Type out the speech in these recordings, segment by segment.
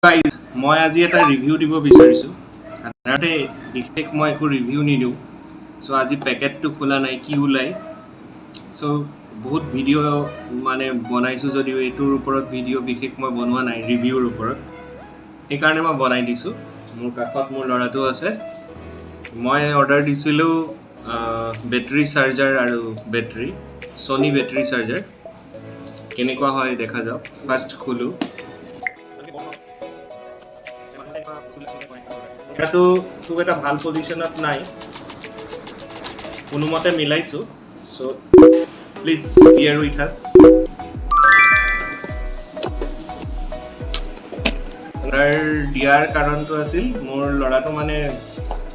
Guys, মই আজি এটা ৰিভিউ দিব বিচাৰিছোঁ। সাধাৰণতে বিশেষ মই একো ৰিভিউ নিদিওঁ। চ' আজি পেকেটটো খোলা নাই, কি ওলাই। চ' বহুত ভিডিঅ' মানে বনাইছোঁ যদিও এইটোৰ ওপৰত ভিডিঅ' বিশেষ মই বনোৱা নাই ৰিভিউৰ ওপৰত। সেইকাৰণে মই বনাই দিছোঁ। মোৰ কাষত মোৰ ল'ৰাটো আছে। মই অৰ্ডাৰ দিছিলোঁ বেটেৰী চাৰ্জাৰ আৰু বেটেৰী, ছনী বেটেৰী চাৰ্জাৰ। কেনেকুৱা হয় দেখা যাওক। ফাৰ্ষ্ট খোলোঁ। এইটো খুব এটা ভাল পজিশ্যনত নাই, কোনোমতে মিলাইছোঁ। So please bear with us. Order দিয়াৰ কাৰণটো আছিল, মোৰ ল'ৰাটো মানে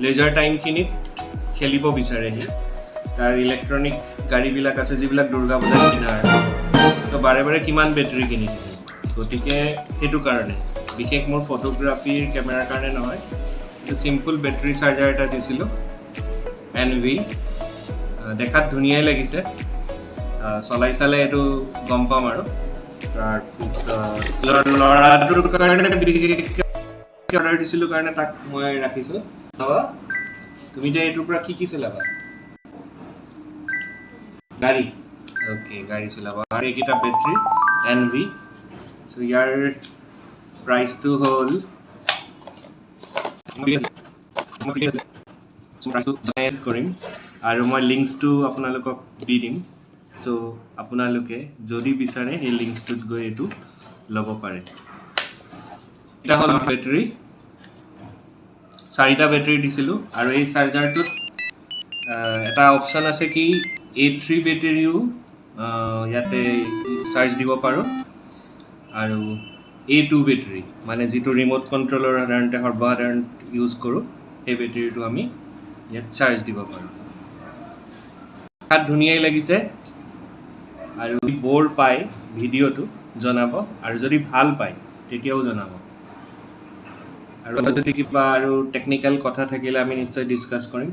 লেজাৰ টাইমখিনিত খেলিব বিচাৰে। সি তাৰ ইলেক্ট্ৰনিক গাড়ীবিলাক আছে, যিবিলাক দুৰ্গা পূজাত কিনা আৰু তো বাৰে বাৰে কিমান বেটেৰী কিনি থাকিম? গতিকে সেইটো কাৰণে, বিশেষ মোৰ ফটোগ্ৰাফীৰ কেমেৰাৰ কাৰণে নহয়। এইটো চিম্পল বেটেৰী চাৰ্জাৰ এটা দিছিলোঁ, এন ভি। দেখাত ধুনীয়াই লাগিছে। চলাই চালে এইটো গম পাম। আৰু তাৰপিছত ল'ৰাটোৰ কাৰণে বিশেষকৈ অৰ্ডাৰ দিছিলোঁ কাৰণে তাক মই ৰাখিছোঁ। বাবা, তুমি এতিয়া এইটোৰ পৰা কি কি চলাবা? গাড়ী? অ'কে, গাড়ী চলাবা। আৰু এইকেইটা বেটেৰী এন ভি। চ' ইয়াৰ প্ৰাইচটো হ'ল, প্ৰাইচটো এড কৰিম আৰু মই লিংকছটো আপোনালোকক দি দিম। চ' আপোনালোকে যদি বিচাৰে, সেই লিংকছটোত গৈ এইটো ল'ব পাৰে। এটা হ'ল বেটেৰী, চাৰিটা বেটেৰী দিছিলোঁ। আৰু এই চাৰ্জাৰটোত এটা অপশ্যন আছে কি এ 3 বেটেৰীও ইয়াতে চাৰ্জ দিব পাৰোঁ আৰু এ 2 বেটেৰী, মানে যিটো ৰিম'ট কণ্ট্ৰলৰ সাধাৰণতে সৰ্বসাধাৰণ ইউজ কৰোঁ, সেই বেটেৰীটো আমি ইয়াত চাৰ্জ দিব পাৰোঁ। দেখাত ধুনীয়াই লাগিছে। আৰু ব'ৰ পায় ভিডিঅ'টো জনাব আৰু যদি ভাল পায় তেতিয়াও জনাব। আৰু যদি কিবা আৰু টেকনিকেল কথা থাকিলে আমি নিশ্চয় ডিছকাছ কৰিম।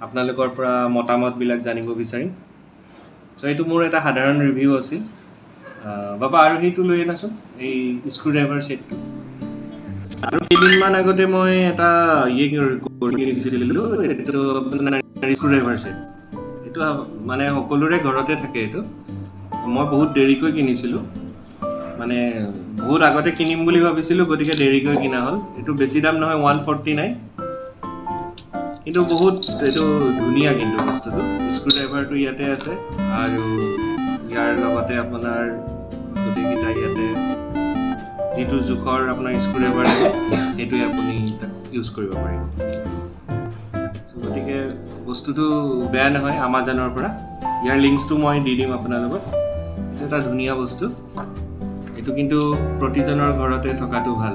আপোনালোকৰ পৰা মতামতবিলাক জানিব বিচাৰিম। চ' এইটো মোৰ এটা সাধাৰণ ৰিভিউ আছিল। বাবা, আৰু সেইটো লৈ আনাচোন, এই স্ক্ৰু ড্ৰাইভাৰ ছেটটো। আৰু কেইদিনমান আগতে মই এটা ইয়ে কিনিছিলোঁ, এইটো আপোনাৰ স্ক্ৰু ড্ৰাইভাৰ ছেট। এইটো মানে সকলোৰে ঘৰতে থাকে। এইটো মই বহুত দেৰিকৈ কিনিছিলোঁ, মানে বহুত আগতে কিনিম বুলি ভাবিছিলোঁ, গতিকে দেৰিকৈ কিনা হ'ল। এইটো বেছি দাম নহয়, 149। কিন্তু বহুত এইটো ধুনীয়া কিন্তু বস্তুটো। স্ক্ৰু ড্ৰাইভাৰটো ইয়াতে আছে আৰু ইয়াৰ লগতে আপোনাৰ গোটেইকেইটা ইয়াতে, যিটো জোখৰ আপোনাৰ স্ক্ৰু ড্ৰাইভাৰ লাগে, সেইটোৱে আপুনি তাক ইউজ কৰিব পাৰিব। So, গতিকে বস্তুটো বেয়া নহয়। আমাজনৰ পৰা, ইয়াৰ লিংকছটো মই দি দিম আপোনালোকক। এইটো এটা ধুনীয়া বস্তু। এইটো কিন্তু প্ৰতিজনৰ ঘৰতে থকাটো ভাল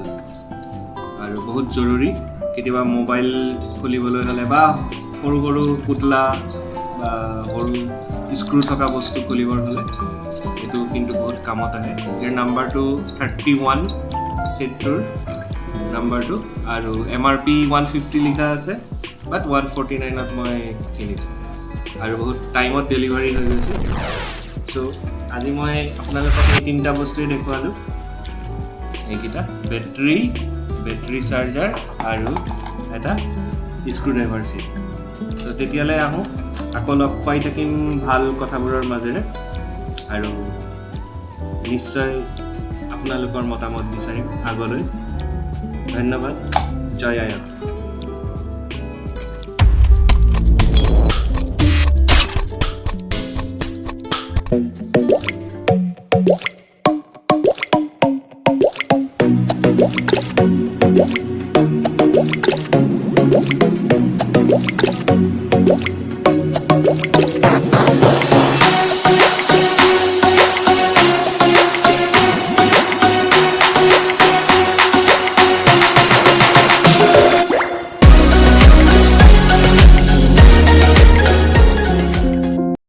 আৰু বহুত জৰুৰী। কেতিয়াবা মোবাইল খুলিবলৈ হ'লে বা সৰু সৰু পুতলা বা সৰু স্ক্ৰু থকা বস্তু খুলিবৰ হ'লে এইটো কিন্তু বহুত কামত আহে। ইয়াৰ নাম্বাৰটো 31, ছেটটোৰ নাম্বাৰটো। আৰু এমআৰপি 150 লিখা আছে, বাট 149ত মই কিনিছোঁ আৰু বহুত টাইমত ডেলিভাৰী হৈ গৈছে। চ' আজি মই আপোনালোকক এই তিনিটা বস্তুৱেই দেখুৱালোঁ, এইকেইটা বেটেৰী, বেটেৰী চাৰ্জাৰ আৰু এটা স্ক্ৰু ড্ৰাইভাৰ ছেট। চ' তেতিয়ালৈ আহোঁ, আকৌ লগ পাই থাকিম ভাল কথাবোৰৰ মাজেৰে আৰু নিশ্চয় আপোনালোকৰ মতামত বিচাৰিম আগলৈ। ধন্যবাদ। জয় আই অসম।